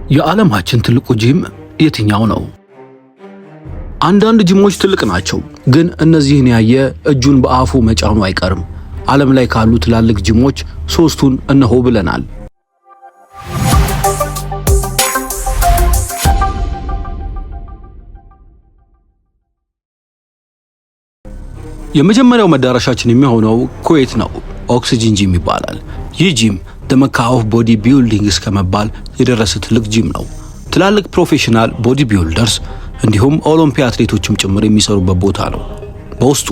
የዓለማችን ትልቁ ጂም የትኛው ነው? አንዳንድ ጂሞች ትልቅ ናቸው፣ ግን እነዚህን ያየ እጁን በአፉ መጫኑ አይቀርም። ዓለም ላይ ካሉ ትላልቅ ጂሞች ሶስቱን እነሆ ብለናል። የመጀመሪያው መዳረሻችን የሚሆነው ኩዌት ነው። ኦክሲጂን ጂም ይባላል። ይህ gym the Mecca of body building እስከመባል የደረሰ ትልቅ ጂም ነው። ትላልቅ professional body builders እንዲሁም ኦሎምፒክ አትሌቶችም ጭምር የሚሰሩበት ቦታ ነው። በውስጡ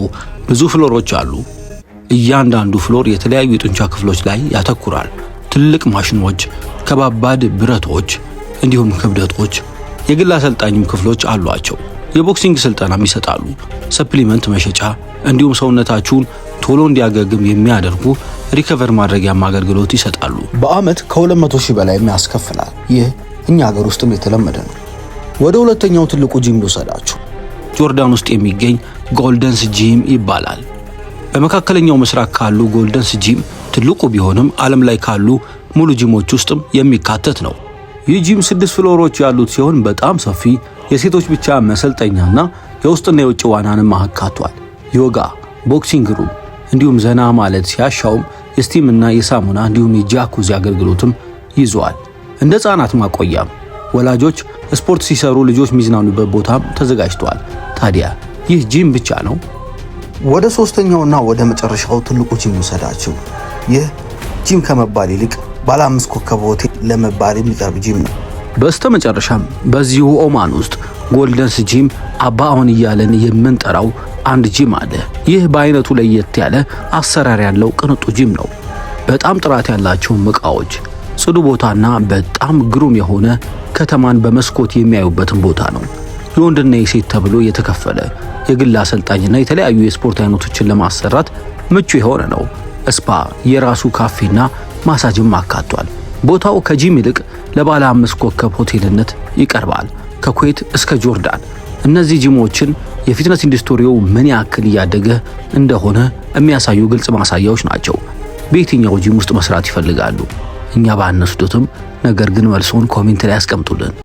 ብዙ floor ኦች አሉ። እያንዳንዱ floor የተለያዩ የጡንቻ ክፍሎች ላይ ያተኩራል። ትልቅ ማሽኖች፣ ከባባድ ብረቶች እንዲሁም ክብደቶች፣ የግል አሰልጣኝም ክፍሎች አሏቸው። የ boxing ስልጠናም ይሰጣሉ። Supplement መሸጫ እንዲሁም ሰውነታችሁን ቶሎ እንዲያገግም የሚያደርጉ recover ማድረጊያም አገልግሎት ይሰጣሉ። በአመት ከ200 ሺህ በላይም ያስከፍላል። ይህ እኛ ሀገር ውስጥም የተለመደ ነው። ወደ ሁለተኛው ትልቁ ጂም ልውሰዳችሁ። ጆርዳን ውስጥ የሚገኝ ጎልደንስ ጂም ይባላል። በመካከለኛው ምስራቅ ካሉ ጎልደንስ ጂም ትልቁ ቢሆንም ዓለም ላይ ካሉ ሙሉ ጂሞች ውስጥም የሚካተት ነው። ይህ ጂም 6 floor ኦች ያሉት ሲሆን በጣም ሰፊ የሴቶች ብቻ መሰልጠኛና የውስጥና የውጭ ዋናንም አካቷል። ዮጋ፣ boxing room እንዲሁም ዘና ማለት ሲያሻውም የ steam ና የሳሙና እንዲሁም የጃኩዚ አገልግሎትም ይዟል። እንደ ሕፃናት ማቆያም ወላጆች ስፖርት ሲሰሩ ልጆች የሚዝናኑበት ቦታም ተዘጋጅቷል። ታዲያ ይህ ጂም ብቻ ነው? ወደ ሶስተኛውና ወደ መጨረሻው ትልቁ ጂም ልውሰዳችሁ። ይህ ጂም ከመባል ይልቅ ባለ 5 ኮከብ ሆቴል ለመባል የሚቀርብ ጂም ነው። በስተመጨረሻም በዚሁ ኦማን ውስጥ ጎልደንስ ጂም አባኦን እያለን የምንጠራው አንድ ጂም አለ። ይህ በአይነቱ ለየት ያለ አሰራር ያለው ቅንጡ ጂም ነው። በጣም ጥራት ያላቸው እቃዎች፣ ጽዱ ቦታና በጣም ግሩም የሆነ ከተማን በመስኮት የሚያዩበትን ቦታ ነው። የወንድና የሴት ተብሎ የተከፈለ የግል አሰልጣኝና የተለያዩ የስፖርት አይነቶችን ለማሰራት ምቹ የሆነ ነው። Spa፣ የራሱ ካፌና ማሳጅም አካቷል። ቦታው ከጂም ይልቅ ለባለ 5 ኮከብ ሆቴልነት ይቀርባል። ከኩዌት እስከ ጆርዳን እነዚህ ጂሞችን የ fitness ኢንዱስትሪው ምን ያክል እያደገ እንደሆነ የሚያሳዩ ግልጽ ማሳያዎች ናቸው። በየትኛው ጂም ውስጥ መስራት ይፈልጋሉ? እኛ ባንወስዶትም፣ ነገር ግን መልሶን comment ላይ ያስቀምጡልን።